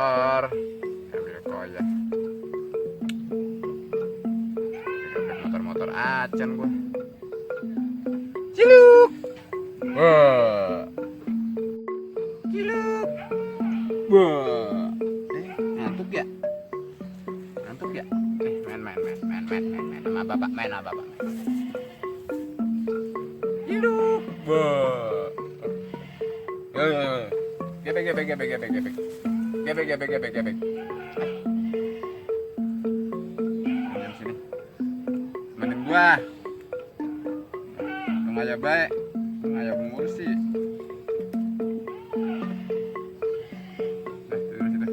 motor. Ambil koyak. Ambil motor-motor acan gua. Ciluk. Wah. Ciluk. Wah. Ngantuk ya? Ngantuk ya? Main sama bapak, main sama bapak. Ciluk. Wah. Yo. Gebek. Gebek. Diam sini. Temenin gua. Ngaya baik. Ngaya ngurusi. Nah, turun situ. Gebek.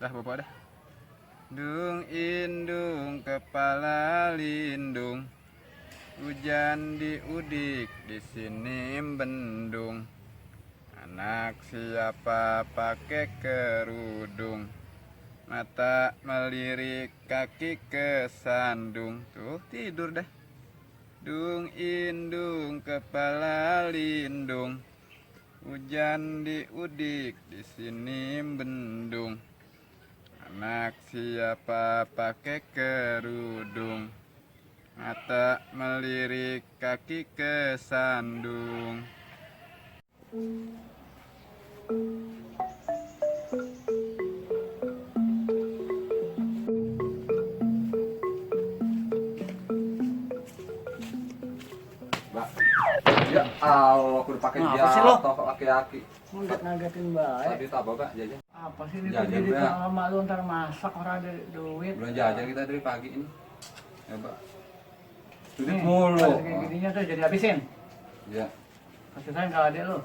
Dah bapak dah. Dung indung kepala lindung, hujan di udik di sini bendung. Anak siapa pakai kerudung, mata melirik kaki kesandung. Tuh tidur dah. Dung indung kepala lindung, hujan di udik di sini bendung. Anak siapa pakai kerudung, mata melirik kaki kesandung. Mbak, ya Allah, aku udah pakai jatuh laki-laki. Ngagetin baik. Tadi tak bapak jajan. Apa sih ini Jajan, jadi Mbak. lama lu ntar masak orang ada duit. Belum jajan kita dari pagi ini. Ya, Mbak. Duit Nih, mulu. kalau kayak gininya tuh jadi habisin. Ya. Kasih sayang kalau adek lu.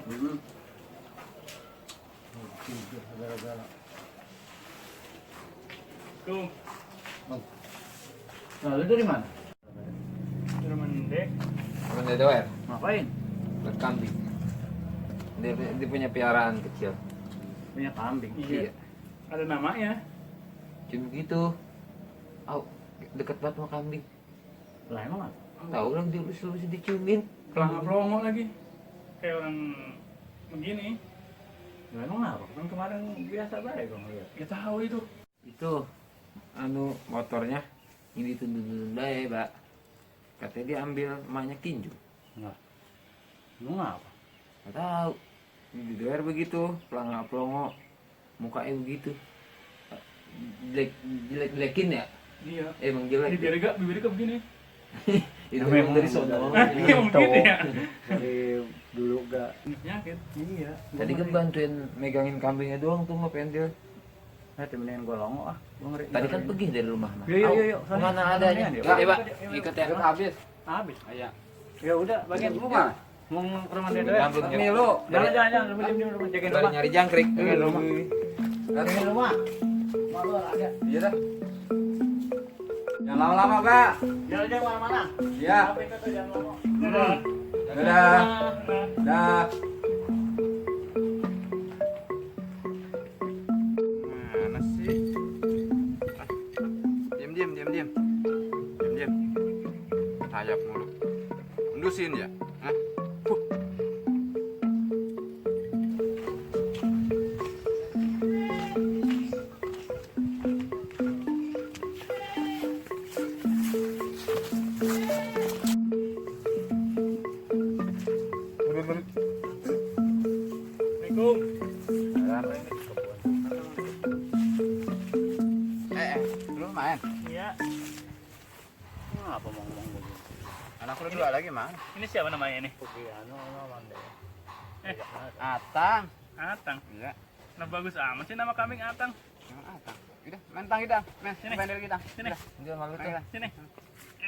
Tidur segala-gala. Nah, lu dari mana? Dari Mendek. Temen dia doer, Ngapain? buat kambing. Dia punya piaraan kecil. Punya kambing. Iya. Ada namanya. Cuma begitu. Au, dekat banget sama kambing. Lah emang apa? Tahu orang diurus-urus diciumin. Pelongo lagi. Kayak orang begini. Lah emang apa? Kan kemarin biasa baik gua ngeliat. Kita tahu itu. Itu anu motornya ini tunda-tunda ya, Pak. Katanya dia ambil emaknya tinju. Enggak. Lu ngapa? Nggak tahu. Di doer begitu, pelongo, mukanya begitu. Jelek-jelekin ya? Iya. Emang Ini jelek. bibir Ega begini. Itu Memang memang dari sono. Iya begitu ya. Dari dulu gak. Penyakit. Iya. Tadi kan bantuin megangin kambingnya doang tuh sama pentil. Nah, temenin gua longo ah. Gua ngeri. Tadi kan pergi dari rumah mah. Yuk. Kemana adanya? Yuk. Yuk, Pak. Ikut ya. Habis. Habis. Iya. Ya udah, bagian rumah. Mau ke rumah dia doang. Rambut Milu. Jangan, lu diem rumah jagain Dari rumah. nyari jangkrik. Jagain rumah. Jagain rumah. Malu ada. Iya dah. Jangan lama-lama, Pak. Jangan aja mana-mana. Iya. Apa itu tuh jangan lama. Dadah. Dah. Mana sih? Diam. Sayap mulu. Endusin ya? Hah? Puh. Assalamualaikum. Lu main? Iya. Ngapa mau ngomong begitu? Anak lu dua lagi mana? Ini siapa namanya nih? Pergi anu lawan deh. Atang. Atang. Iya. Nah bagus amat sih nama kambing Atang. Jangan Atang. Udah, main tang kita. Main, Sini. main dari kita. Sini. Jangan malu tuh. Sini.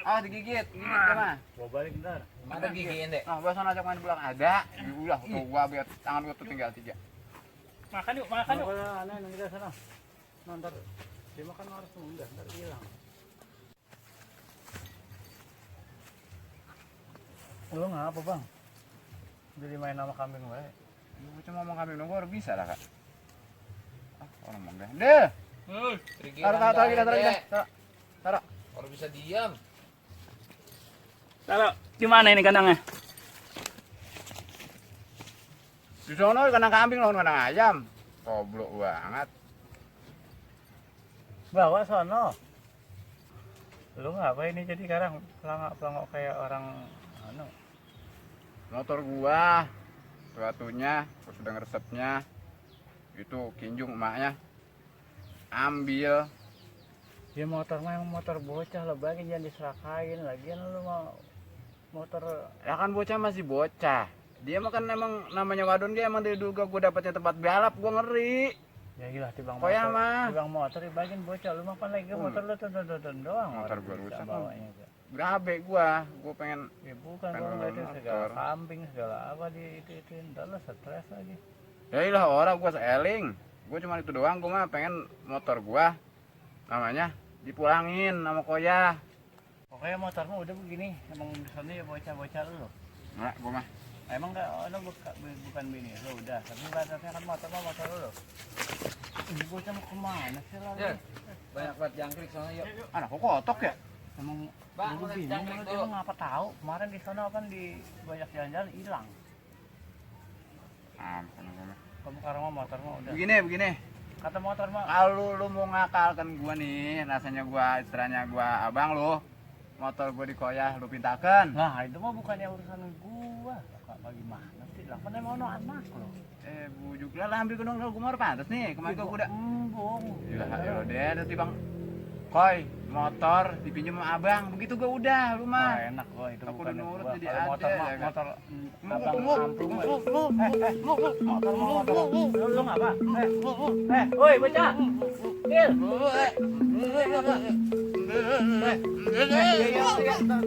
Ah, digigit gimana? Gua balik ntar. Ada gigiin deh. Nah, gua sana ajak main belakang. Ada. Udah, tuh gua biar tangan gua tuh tinggal 3. Makan yuk, makan yuk. Kalau aneh nanti ke sana. Ntar dia makan harus nunggu, ntar hilang. Lu ngapa bang? Jadi main nama kambing wae. Gua cuma ngomong kambing dong, gua harus bisa lah, Kak. Ah, orang mau deh. Trigiran Taruh kita, taruh aja. kita. Taruh. Kalau bisa diam. Taruh di mana ini kandangnya? Di sono kandang kambing lawan kandang ayam. Goblok banget. Bawa sono. Lu ngapain ini jadi sekarang pelangak kayak orang anu. Motor gua sepatunya gua sudah ngeresepnya itu kinjung emaknya ambil. Ya motor mah emang motor bocah lo, bagi jangan diserakain lagian lu mau motor. Ya kan bocah masih bocah, dia mah kan emang namanya wadon, dia emang dari dulu gua dapatnya tempat balap, gua ngeri. Ya gila tibang Koya motor. mah. Tibang motor dibagiin bocah lu makan lagi motor lu tuh doang. Motor orang gua bisa rusak. bawanya. Berabe gua pengen. Ya bukan Kan gua ngeliatin motor. segala kambing segala apa di itu ntar lu stres lagi. Ya ilah orang gua seeling, gua cuma itu doang, gua mah pengen motor gua namanya dipulangin sama Koya. Pokoknya motormu udah begini, emang di sana ya bocah-bocah lu. Enggak, gua mah. Emang enggak, lu bukan bini lu udah, tapi batasnya kan motor lu. Ini bocah mau kemana sih lah? Ya. Banyak banget jangkrik soalnya yuk. Anak kok kotok ya? Emang Bang, dulu mau bingung jangkrik lu, dulu. dia ngapa tahu? Kemarin di sana kan di banyak jalan-jalan hilang. Ampun gua mah. Kamu karena motor mah udah. Begini. Kata motor mah, Kalau lu mau ngakalkan gua nih, rasanya gua istilahnya gua abang lu, motor gua di Koya lu pintakan. nah itu mah bukannya urusan gua. Bagaimana sih? Lah kan emang no anak lo. Bujuk lah ambil ke dong, gua mau pantas nih. Kemarin gua udah. Embung. Ya deh, nanti Bang. Koy, motor dipinjam sama abang, begitu gua udah, lu Wah, mah. enak gua itu Aku bukan udah nurut gua. jadi Kalau motor ada, mah ya kan? motor abang kampung mah. Motor lu ngapa? Woi bocah. Kil.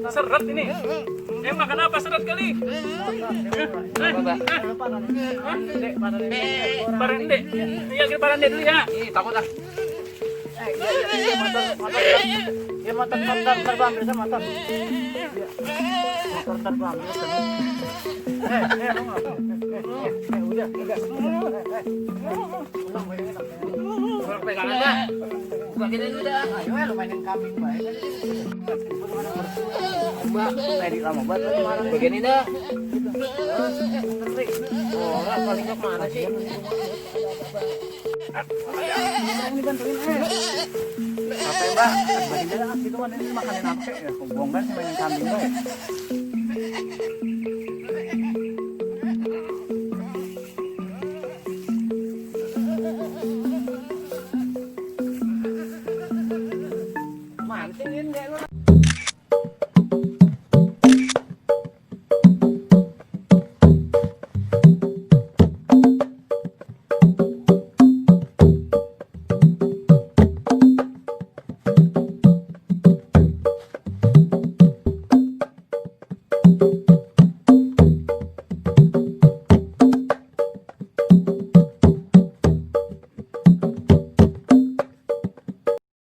Seret ini. Emang kenapa seret kali? Parende. Iya kita parende dulu ya. Ih, takut ah. Ya motor terbang bisa motor. Motor terbang bisa. Lu ngapa? Udah. Kalau pegangan dah. Buka kita dulu dah. Ayo lu mainin kambing bae. Mbak, Tadi lama banget mana? bagian ini dah. Orang paling nggak mana sih? Ini bantuin Apa ya, Mbak? Bagi dia lah, itu kan ini makanin apa ya? Kebongkar sih mainin kambing bae.